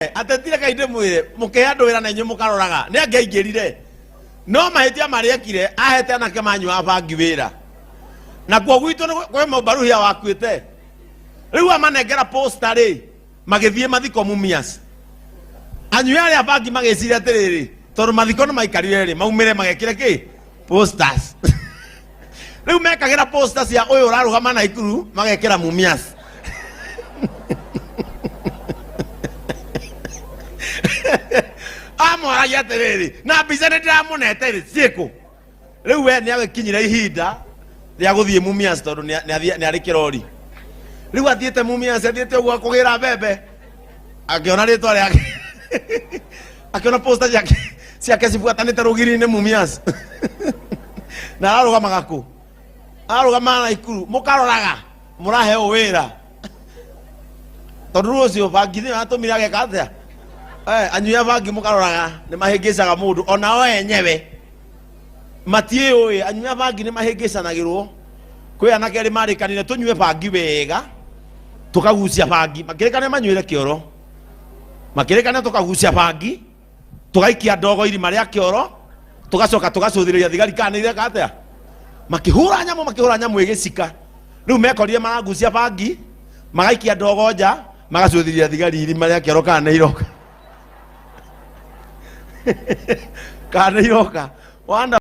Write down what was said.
Ateti reke ndĩmwĩre, mũkĩhe andũ wĩra na inyuĩ mũkaroraga nĩ angĩaingĩrire, no mahĩtia marĩa ekire, ahete anake manyuaga bangi wĩra. Nakuo gwitũ nĩ kwĩ mũbaruhia wakuĩte, rĩu amanengera posta rĩ, magĩthiĩ mathiko Mumias. Anyui arĩa bangi magĩciria atĩrĩrĩ, tondũ mathiko nĩ maikarire rĩ, maumĩre magekĩre kĩ posters. Rĩu mekagĩra poster cia ũyũ ũrarũgama Naikuru, magekĩra Mumias. Amwaragia atĩrĩrĩ, na mbica nĩ ndĩramũnete rĩ, ciĩkũ? Rĩu we nĩ agĩkinyire ihinda rĩa gũthiĩ Mumias, tondũ nĩ arĩ kĩrori. Rĩu athiĩte Mumias, athiĩte ũguo akũgĩra mbembe, akĩona rĩtwa rĩake, akĩona poster ciake cibuatanĩte rũgiri-inĩ Mumias. Na ararũgamaga kũ? Ararũgamaga Naikuru. Mũkaroraga mũraheo wĩra, tondũ rĩu ũcio bangi nĩyo yatũmire ageka atĩa? Anyui a bangi mũkaroraga nĩ mahĩngĩcaga mũndũ, onao enyewe matiĩũĩ. Anyui a bangi nĩ mahĩngĩcanagĩrwo. Kwĩ anake erĩ marĩkanire tũnyue bangi wega, tũkagucia bangi, makĩrĩkane manyuĩre kĩoro, makĩrĩkane tũkagucia bangi, tũgaikia ndogo irima rĩa kĩoro, tũgacoka tũgacũthĩrĩria thigari kana nĩ ireka atĩa. Makĩhũra nyamũ, makĩhũra nyamũ ĩgĩcika. Rĩu mekorire maragucia bangi, magaikia ndogo nja, magacũthĩrĩria thigari irima rĩa kĩoro kana nĩ iroka, kana nĩ iroka. Wanda.